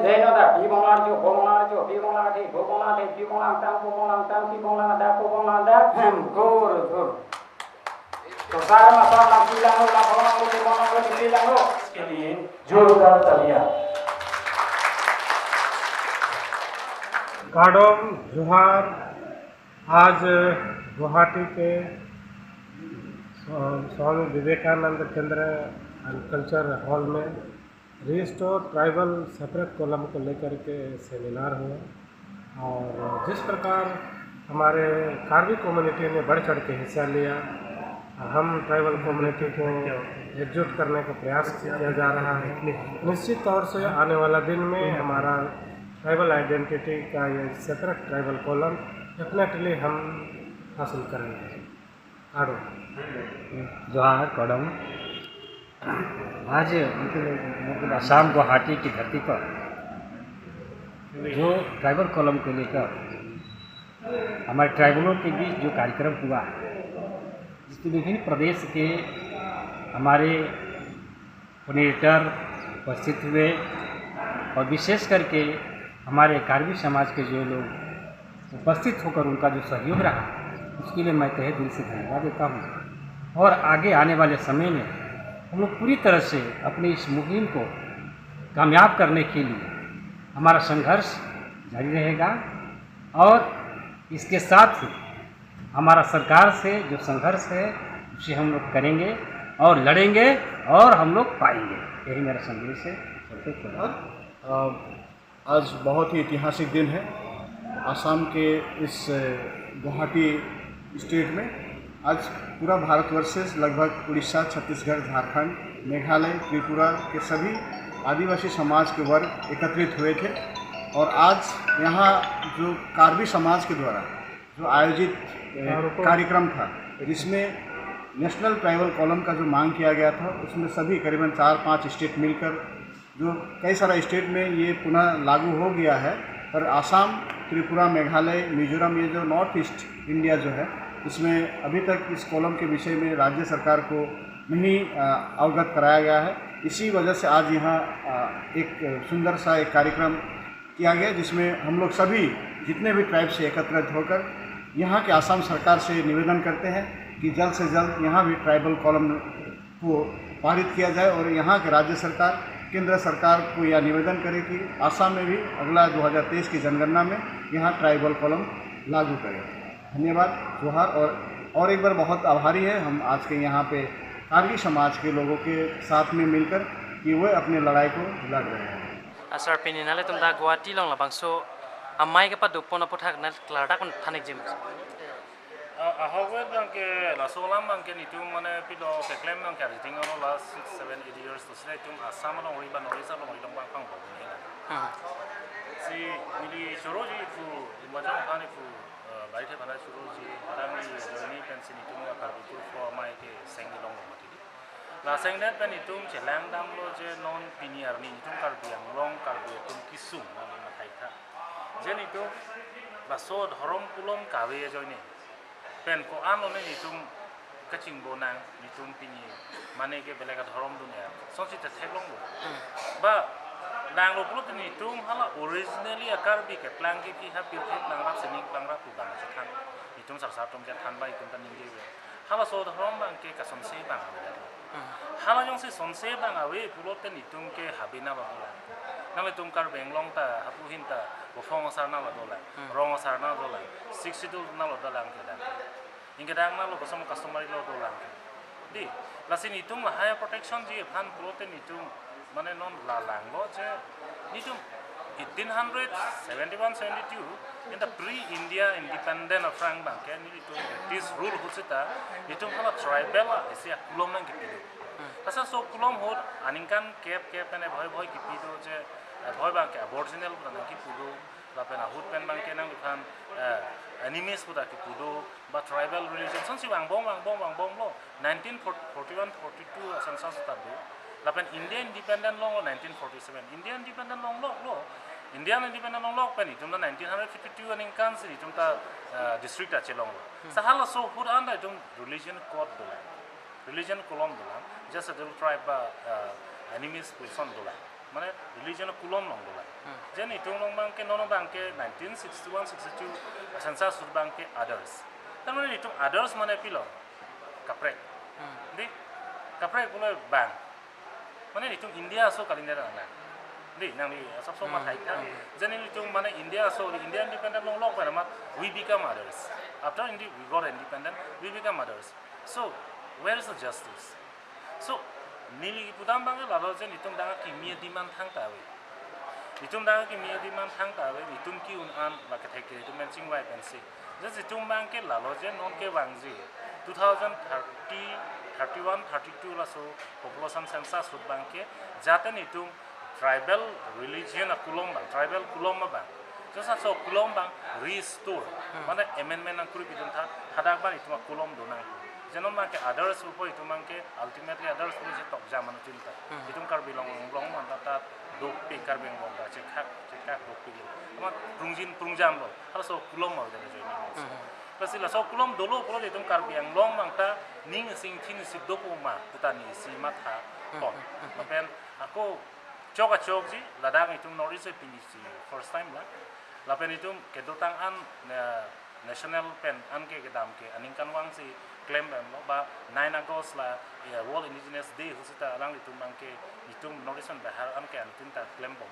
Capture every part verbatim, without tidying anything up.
Eno da, pi bonglang jo, bonglang jo, pi bonglang the, bo bonglang the, pi bonglang tang, bo bonglang tang, pi bonglang da, bo bonglang da, hem, gur, gur. Tosar masar lang pi lang lo, lang bonglang lo, pi bonglang lo, pi lang lo. इसके लिए जोरदार तालियां। Kardom, Johar, आज गुवाहाटी के स्वा-, स्वामी विवेकानंद केंद्र and culture hall में restore tribal separate column को लेकर के सेमिनार हुआ और जिस प्रकार हमारे कार्बी कम्युनिटी ने बढ़ चढ़ के हिस्सा लिया, हम ट्राइबल कम्युनिटी को एकजुट करने का प्रयास किया जा रहा है। निश्चित तौर से आने वाला दिन में हमारा ट्राइबल आइडेंटिटी का ये सेपरेट ट्राइबल कॉलम डेफिनेटली हम हासिल करेंगे। Kardom। जोहार, कड़म। आज मतलब, मतलब आसाम गुवाहाटी की धरती पर जो ट्राइबल कॉलम को लेकर हमारे ट्राइबलों के बीच जो कार्यक्रम हुआ, जिसमें विभिन्न प्रदेश के हमारे कोऑर्डिनेटर उपस्थित हुए और विशेष करके हमारे कार्बी समाज के जो लोग उपस्थित होकर उनका जो सहयोग रहा, उसके लिए मैं तहे दिल से धन्यवाद देता हूँ। और आगे आने वाले समय में हम लोग पूरी तरह से अपनी इस मुहिम को कामयाब करने के लिए हमारा संघर्ष जारी रहेगा और इसके साथ ही हमारा सरकार से जो संघर्ष है, उसे हम लोग करेंगे और लड़ेंगे और हम लोग पाएंगे। यही मेरा संदेश है। सबको प्रणाम। अ, आज बहुत ही ऐतिहासिक दिन है। आसाम के इस, अ, गुवाहाटी स्टेट में आज पूरा भारतवर्ष से लगभग उड़ीसा, छत्तीसगढ़, झारखंड, मेघालय, त्रिपुरा के सभी आदिवासी समाज के वर्ग एकत्रित हुए थे और आज यहाँ जो कार्बी समाज के द्वारा जो आयोजित, अ, कार्यक्रम था, जिसमें नेशनल ट्राइबल कॉलम का जो मांग किया गया था, उसमें सभी करीबन चार पांच स्टेट मिलकर, जो कई सारा स्टेट में ये पुनः लागू हो गया है, पर आसाम, त्रिपुरा, मेघालय, मिजोरम, ये जो नॉर्थ ईस्ट इंडिया जो है, इसमें अभी तक इस कॉलम के विषय में राज्य सरकार को नहीं, अ, अवगत कराया गया है। इसी वजह से आज यहाँ, अ, एक सुंदर सा एक कार्यक्रम किया गया, जिसमें हम लोग सभी जितने भी ट्राइब से एकत्रित होकर यहाँ के आसाम सरकार से निवेदन करते हैं कि जल्द से जल्द यहाँ भी ट्राइबल कॉलम को पारित किया जाए और यहाँ के राज्य सरकार, केंद्र सरकार को यह निवेदन करे कि आसाम में भी अगला दो हज़ार तेईस की जनगणना में यहाँ ट्राइबल कॉलम लागू करे। धन्यवाद, जोहार। और, और एक बार बहुत आभारी है हम आज के यहाँ पे कार्बी समाज के लोगों के साथ में मिलकर कि वे अपने लड़ाई को लड़ रहे हैं। Asar pini nanglitum ta Guwahati along labangso amei kepadopon aputhak nangli klardak un than-ikji ma? Ah, ahok vet abang ke laso alam abang ke netum mane pilo keklem abang ke arjing alo last six, seven, eight years to sila itum Assam alongri ba North East alongri along abang pang bom ni na. Hmm. Si neli choroji pu, Lumajang aphan pu, eh, baithe aphan choroji, arang ni journey pen si netum Karbi Kurfo amei ke seng along lo mati. La sengdet pen itum chelang damlo je non pini arni itum Karbi Anglong, Karbi atum kesung mane mathai tha. Je netum laso dhorom kulom kave ajoine pen ko-an lone netum kachingbonang, netum pini mane ke belek adhorom dun er. Sonsi te theklonglo. Hmm. Ba langlo pulote netum hala originally a Karbi keplang ke ki ha pirthe plangrap sining plangrap pu abang chethan. Netum sarsar atum chethan ba itum ta ningje ve. Halaso dhorom abang ke kasonse abang ave. Hmm. Hala jongsi sonse abang ave pulote netum ke habe nanglo dolang. Nanglitum Karbi Anglong ta hapu ahin ta Bophong asar nanglo dolang. Hmm. Rong asar nanglo dolang. Sixth Schedule nanglo dolang ke dang. Ingkedang nanglo kosom customary law dolang ke. Di, lasi netum lahai protection ji aphan pulote netum mane non la langlo je netum eighteen hundred seventy-one seventy-two in the pre-India independent aphrang abang ke netum British rule ahut seta netum hala tribal a isi akulom nangkepi do. Asa so kulom ahut aningkan kep kep pen ebhoi bhoi kepi do je, eh, ebhoi abang ke aboriginal pu ta nangkipu do, lapen ahut pen abang ke nangliphan, eh, animist pu ta kipu do, ba tribal religion sonsi vangbom vangbom vangbomlo. Nineteen forty-one forty-two a census ta do. Lapen India independent longlo nineteen forty-seven. India independent longloklo. India independent longlok pen itum ta nineteen hundred fifty-two aningkan si itum ta, eh, district ta chelonglo. Hmm. Sa halaso ahut an ta itum religion code dolang. Religion kulom dolang. Just Scheduled Tribe ba, eh, animist pu ason dolang. Mane religion akulom along dolang. Hmm. Je nelitum along abangke, non abangke nineteen sixty-one sixty-two census ahut abangke others. Tar mane nelitum others mane pilo? Kaprek. Hmm. Di? Kaprek pulo bang. Mane nelitum India aso kali nang. Di, nangli asap so Hmm. mathai tha. Hmm. Je nelitum mane India aso, di India independent along lok pen amat, we become others. After Indi-, we got independent, we become others. So, where is the justice? So, neli kipudam abangke lalo je nelitum dak akimi adimang thangta ave. Nelitum dak akimi adimang thangta ave, nelitum ki-un an ba kethek ke nelitum pen chingvai pensi. Je nelitum abangke lalo je non kevangji two thousand thirty, thirty-one, thirty-two laso population census ahut abangke jate nelitum tribal religion akulom abang, tribal kulom abang. Just laso kulom abang restore, Hmm. mane amendment nangkuri pidun tha, hadak abang itum akulom donang. Je non abangke others pupo itum abangke ultimately others pulo je tokjam manu chinta. Hmm. Itum Karbi Anglong, Anglong manta ta dopik, Karbi Anglong ta chethak, chethak dopik. Amat prungjin prungjamlo, halaso kulom abang jana joining. Hmm. Lasi laso kulom dolo pulo itum Karbi Anglong abang ta ning sing thin sip dopo ma, kutani isi matha Hmm. ton. Hmm. Lapen ako chok achokji, ladak itum North East pini si first time la. Lapen itum kedotang an, eh, national pen anke kedam ke aningkanvang si klem pen lo ba nine August la, eh, World Indigenous Day ahut seta alanglitum abangke itum North East pen bahar anke antin ta klembom.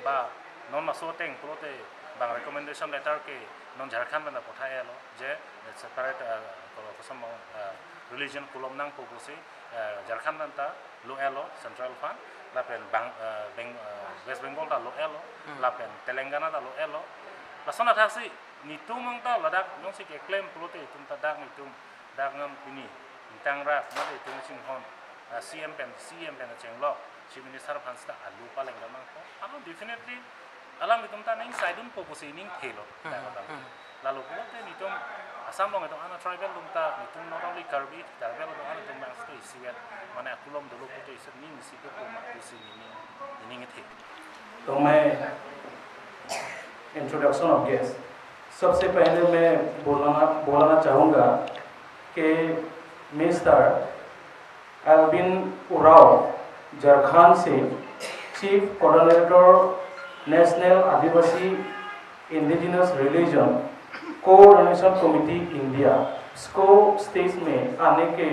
Ba non laso ateng pulote bang recommendation letter ke non Jharkhand pen ta pathai-etlo je, eh, separate, eh, kolo kosam, eh, religion kulom nangpo pusi, eh, Jharkhand pen ta lo-etlo Central Fund, lapen bang, eh, Beng-, eh, West Bengal ta lo-etlo, Hmm. lapen Telangana ta lo-etlo. Lason athaksi nelitum abang ta ladak jongsi keklem pulote itum ta dak nelitum dak ngam pini ingtang rak mate itum chinghon, eh, C M pen, C M pen chenglok, Chief Minister aphan seta alu paleng damnangpo. Ano definitely alanglitum ta ning saidunpo pusi ning thelo. Hmm, Dak abang. hmm. Lalo pulote nelitum Assam along itum ana tribal atum ta nelitum not only Karbi, tribal atum ana atum abang state isivet, mane akulom dolo pulote isi ning isi kepu ma pusi neli ning, neli ning the. तो मैं introduction of guest, सबसे पहले मैं बोलना, बोलना चाहूँगा कि mister Alvin Oraon Jharkhand से, chief coordinator national Adivasi indigenous religion coordination committee India, उसको स्टेज में आने के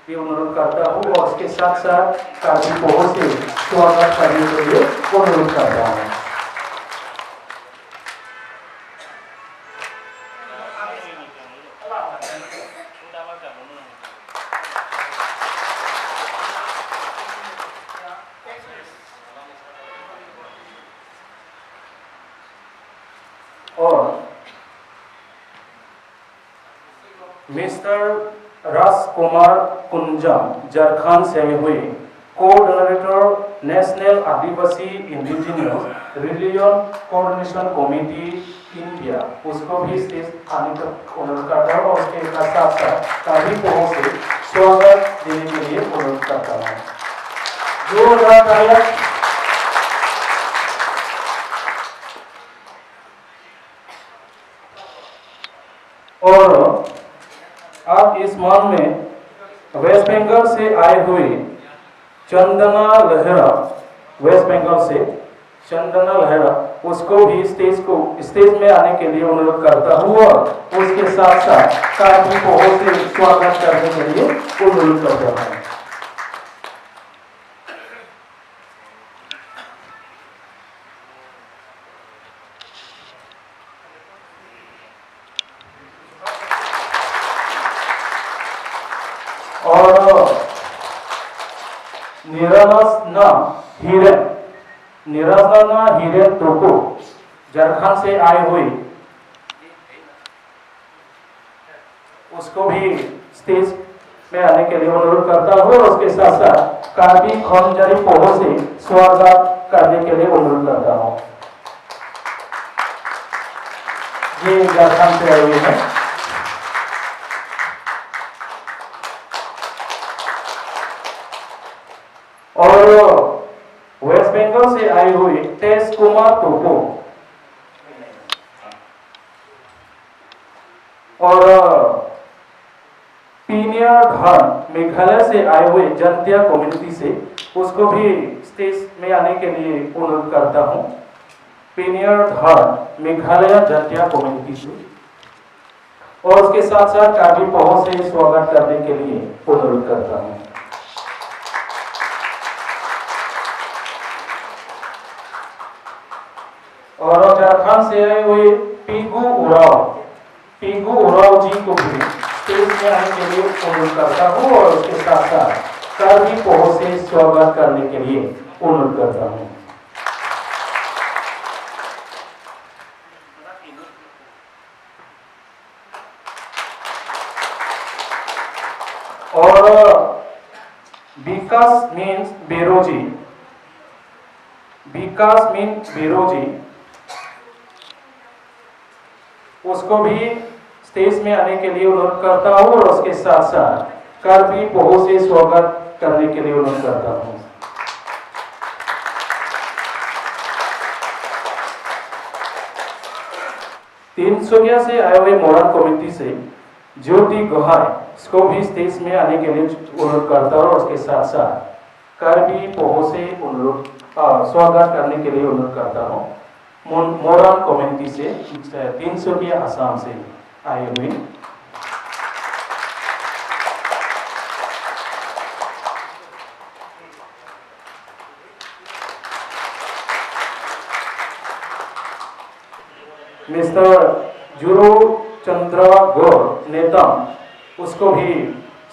लिए अनुरोध करता हूँ और उसके साथ साथ कार्बी पहो से स्वागत करने के लिए अनुरोध करता हूँ। और मिस्टर राजकुमार कुंजाम, झारखंड से आए हुए, coordinator national Adivasi indigenous religion coordination committee India, उसको भी स्टेज आने का अनुरोध करता हूँ और उसके साथ साथ कार्बी पहो से स्वागत देने के लिए अनुरोध करता हूँ। जोरदार तालियां। और अब इस मान में वेस्ट बंगाल से आए हुए चंदना लहरा, वेस्ट बंगाल से चंदना लहरा, उसको भी स्टेज को, स्टेज में आने के लिए अनुरोध करता हूँ और उसके साथ साथ कार्बी पहो से स्वागत करने के लिए अनुरोध करता हूँ। और निराजना हिरेन, निराजना हिरेन टोको, झारखंड से आए हुए, उसको भी स्टेज में आने के लिए अनुरोध करता हूँ और उसके साथ साथ कार्बी खनजारी पहो से स्वागत करने के लिए अनुरोध करता हूँ। ये झारखंड से आए हुए हैं। और वेस्ट बंगाल से आए हुए तेज कुमार टोपो और पीनियर धान मेघालय से आए हुए जैंतिया कम्युनिटी से उसको भी स्टेज में आने के लिए अनुरोध करता हूँ। पीनियर धार मेघालय जटिया कम्युनिटी से, और उसके साथ साथ कार्बी पहो से स्वागत करने के लिए अनुरोध करता हूँ। और झारखंड से आए हुए पीगू उरांव, पीगू उरांव जी को भी स्टेज में आने के लिए अनुरोध करता हूँ और उसके साथ साथ कार्बी पहो से स्वागत करने के लिए अनुरोध करता हूँ। और विकास मीन्स बेरोजी, विकास मीन्स बेरोजी, उसको भी स्टेज में आने के लिए अनुरोध करता हूँ और उसके साथ साथ कार्बी पहो से स्वागत करने के लिए अनुरोध करता हूँ। तिनसुकिया से आए हुए मोरान कम्युनिटी से ज्योति गोहाई, इसको भी स्टेज में आने के लिए अनुरोध करता हूँ और उसके साथ साथ कार्बी पहो से अनुरोध, आ, स्वागत करने के लिए अनुरोध करता हूँ। मोन-, मोरान कम्युनिटी से, अ, तिनसुकिया आसाम से आए हुए। मिस्टर जुरो चंद्रा गौर नेताम, उसको भी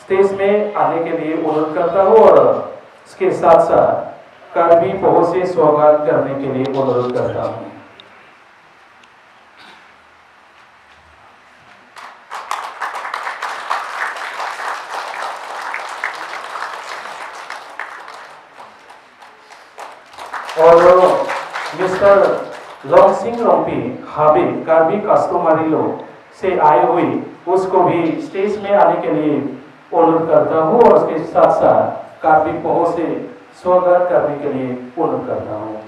स्टेज में आने के लिए अनुरोध करता हूँ और इसके साथ साथ कार्बी पहो से स्वागत करने के लिए अनुरोध करता हूँ। और मिस्टर लोंगसिंग लोंगपे, हाबे, कार्बी customary law से आए हुए, उसको भी स्टेज में आने के लिए अनुरोध करता हूँ और उसके साथ साथ कार्बी पहो से स्वागत करने के लिए अनुरोध करता हूँ।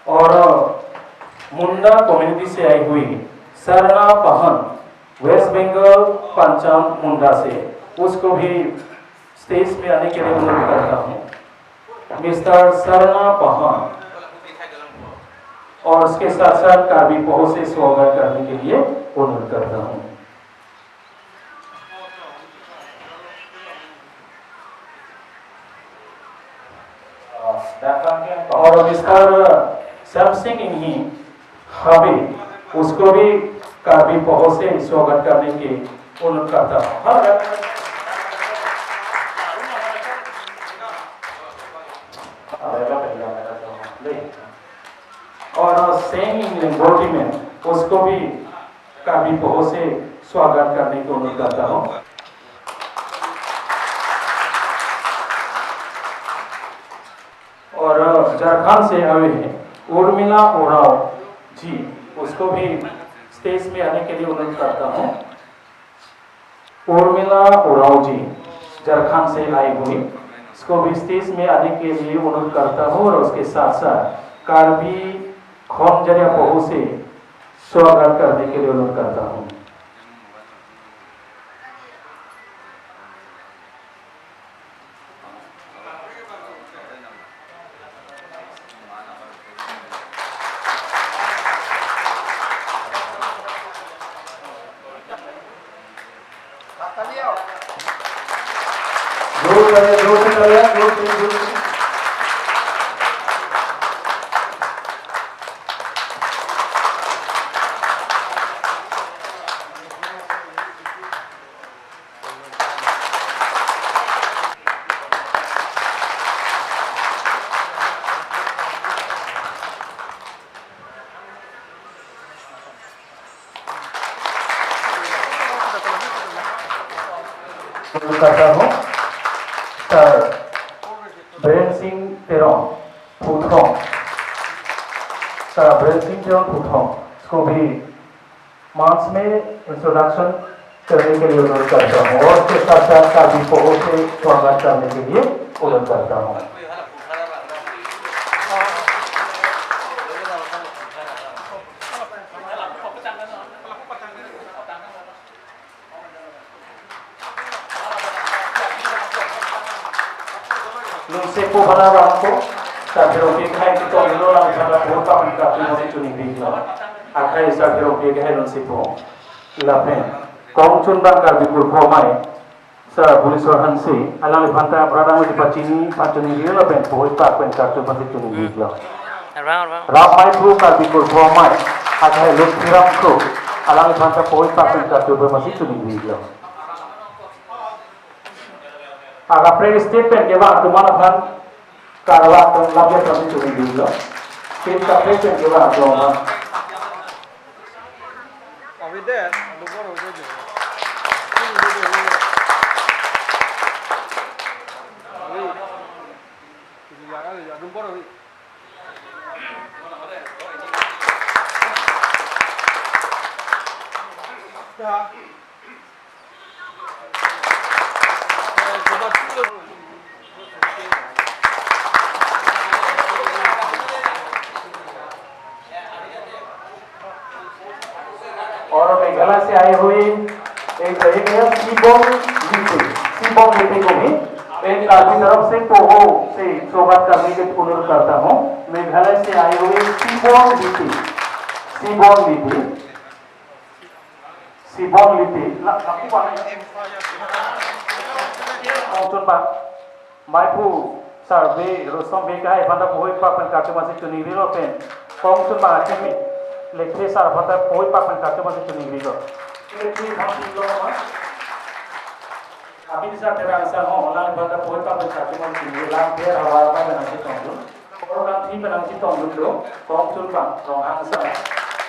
और मुंडा कम्युनिटी से आई हुई सरना पहान, वेस्ट बंगाल पंचाम मुंडा से, उसको भी स्टेज में आने के लिए अनुरोध करता हूँ। मिस्टर सरना पहान, और उसके साथ साथ कार्बी पहो से स्वागत करने के लिए अनुरोध करता हूँ। और मिस्टर सैमसिंग इंगही, हाबे, उसको भी कार्बी पहो से स्वागत करने के अनुरोध करता हूँ। हाँ, और सेंग इंगही बोर्डिंग में, उसको भी कार्बी पहो से स्वागत करने को अनुरोध करता हूँ। और झारखंड से आए हैं उर्मिला उरांव जी, उसको भी स्टेज में आने के लिए अनुरोध करता हूँ। उर्मिला उरांव जी झारखंड से आई हुई, उसको भी स्टेज में आने के लिए अनुरोध करता हूँ और उसके साथ साथ कार्बी खनजरिया पहो से स्वागत करने के लिए अनुरोध करता हूँ। जोर से, जोर से तालियां, जोर से, जोर से। करता हूँ, सर बीरेन सिंह तेरों फुटों, सर बीरेन सिंह तेरों फुटों, इसको भी मंच में इंट्रोडक्शन करने के लिए अनुरोध करता हूँ और उसके साथ साथ कार्बी पोहो से स्वागत करने के लिए अनुरोध करता हूँ। Nonsepo aphan abang ko, Sarbirong P A K hai chetonglo, alang aphan ta pohoipak pen karju masi choningri lo. Akhai Sarbirong P A K hai nonsepo. Lapen kongchun abang Karbi Kurpho Amei, Sir Buliswar Hanse, alang aphan ta pradang uji pachini, pachini ri lapen pohoipak pen karju masi choningri lo. Around, around. Rap Maiphu Karbi Kurpho Amei, akhai Longthiram Kro, alang aphan ta pohoipak pen karju masi choningri lo. Aga pre state pen kevang atum aphan karwa atum labya kami choningri lo. State kaprek pen kevang atum aphan. Avi de, alu bor avi de. Avi. Avi. Avi. Ya. और मेघालय से आए हुए एक, एक है शिवम लिपि, शिवम लिपि को भी मैं कार्बी तरफ से पोहो से स्वागत करने के अनुरोध करता हूँ। मेघालय से आए हुए शिवम लिपि, शिवम लिपि, शिवम लिपि, ला, ला, kongchun abang Maiphu Sarbirong P A K hai aphan ta pohoipak pen karju masi choningri lo pen kongchun abang Achimi Lekthe Sar aphan ta pohoipak pen karju masi choningri lo. Lekthe aphan lo ma. Abin sa terang sa ho, alang aphan ta pohoipak pen karju masi choningri, lang ter havar ba nangchetongdun. Program theme pen nangchetongdun lo, kongchun abang Ronghang Sar.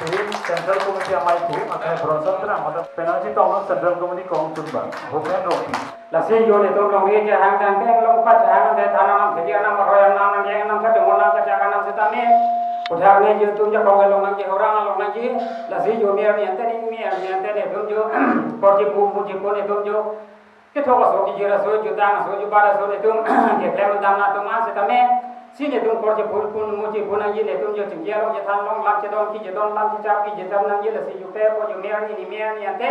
State Central Committee amei pu, akhai Bronson Terang aphan ta pen nangchetongdun Central Committee kongchun abang Bhupen Rongpi. Lasi jo netum longri kehang tangte, longpat kehang tangte, than anam, thedi anam, aroi anam, nang jeng anam, kachomon anam, kachak anam setame. Puthak ne jo netum jakong along nangji, horang along nangji. Lasi jo mir ni ante ni, mir ni ante netum jo. Korji pu, muji pu netum jo. Kethok aso, kejir aso, jutang aso, jubat aso netum keklem damnang atum an setame. Si netum korji pu pu, muji pu nangji, netum jo chingki along, jethan along, lam chedon, kejidon, lam chechap, kejechap nangji, lasi jo pe po jo mir ni, ni mir ni ante.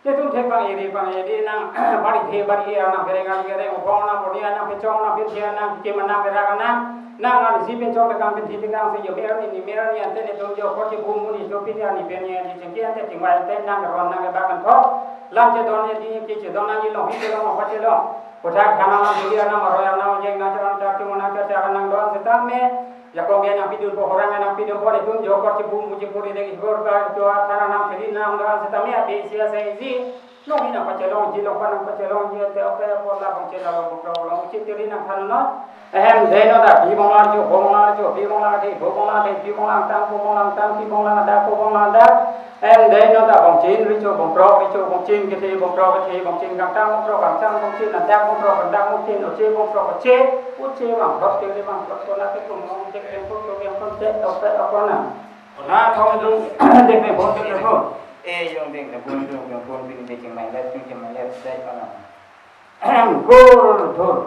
Netum thek bang iri bang iri nang bari the bari er nang bereng ari gereng obong nang bodi nang pechong nang pinthi nang kim nang berak nang nang ari si pinchong bekang pinthi bekang si jo mir ni ni mir ni ante netum jo korji pu mu ni so pin ya ni pen ya ni chengki ante chingwai ante nang ron nang bak kan thok lam chedon ni di kechedon nangji long hi chelong apa chelong. Kothak than anam, thedi anam, aroi anam, jeng nang, charan char, chungun nang, char char nang don setame. Jakong ke nangpidun po, horang nangpidun po, netum jo korji pu, muji pu ri degi bor ba jo than anam, thedi anam don setame, abi isi asa isi. Long hi nangpachelongji, longpat nangpachelongji, ante oke, oke, la bangche la long, bangche long, uchi thedi nangthannon. Ahem, dei no da, pi bong lang jo, bong lang jo, pi bong lang di, bo bong lang di, pi bong lang tang, bo bong lang tang, pi bong lang da, bo bong lang da. Ahem, dei no da, bongchin, richo, bongkrok, richo, bongchin, kethe, bongkrok, kethe, bongchin, kangtang, bongkrok, kangtang, bongchin, andak, bongkrok, andak, bongchin, oche, bongkrok, oche, oche, bangkrok, thedi, bangkrok, kola, ke, bong, bong, ke, ke, bong, bong, ke, bong, te, oke, oke, na. Na, thong, dung, dek, dek, bong, dek, dek, bong. Eh, yung, dek, dek, bong, dek, dek, bong, dek, dek, chingmai, let, chingmai, let, let, kola. Ahem, kur, thur.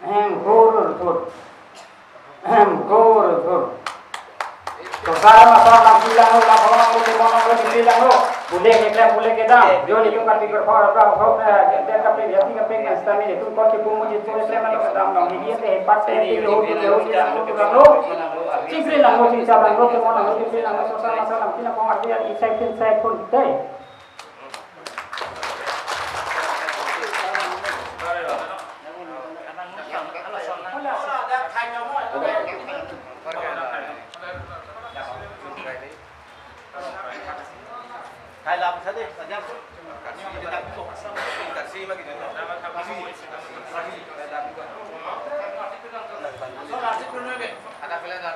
Ahem, kur, thur. Ahem, kur, thur. To sar masar lang bilang lo, lang bilang lo, bilang lo, bilang lo. Bule ke klem, bule ke dam. Jo netum kan pikir khor, khor, khor, eh, dia kape, dia tiga pe, kan setame netum korji pu muji pu klem lo, dam dong. Ini te hepat te, te lo, te lo, te lo. Chingkri lang lo, chingchap lang lo, kemon lang lo, chingkri lang lo, to sar masar lang bilang khor, dia isai pin sai pun te.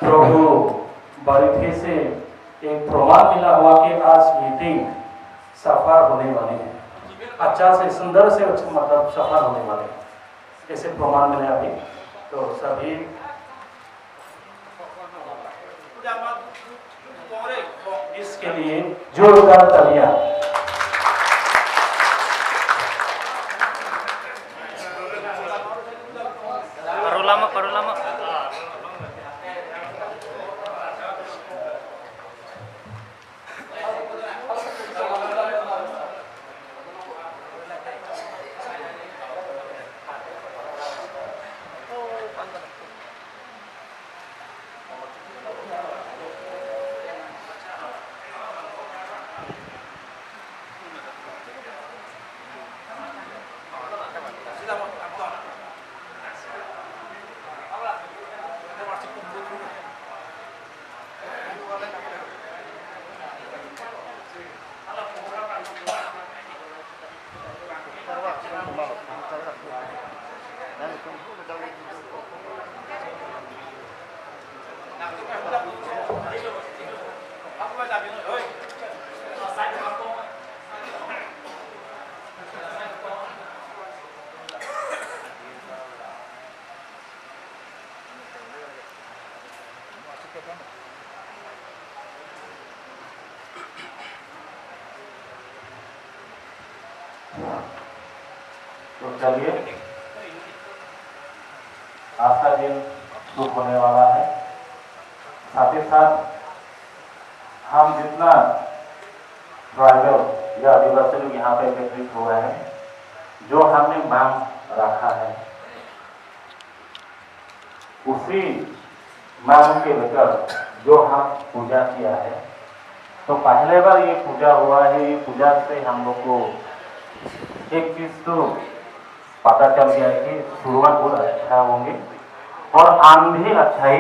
प्रभु बारिथे से एक प्रमाण मिला हुआ कि आज मीटिंग सफल होने वाली है, अच्छा से सुंदर से अच्छा, मतलब, सफल होने वाली है, ऐसे प्रमाण मिले अभी। तो सभी के लिए जोरदार तालियां। Parulama, parulama. तो चलिए, आज का दिन शुभ होने वाला है। साथ ही साथ हम जितना ट्राइबल या आदिवासी लोग यहाँ पे एकत्रित हुए हैं, जो हमने मांग रखा है, उसी मांग के लेकर जो हम पूजा किया है, तो पहले बार ये पूजा हुआ है, ये पूजा से हम लोग को एक चीज तो पता चल गया है कि शुरुआत बहुत अच्छा होंगे और आम भी अच्छा ही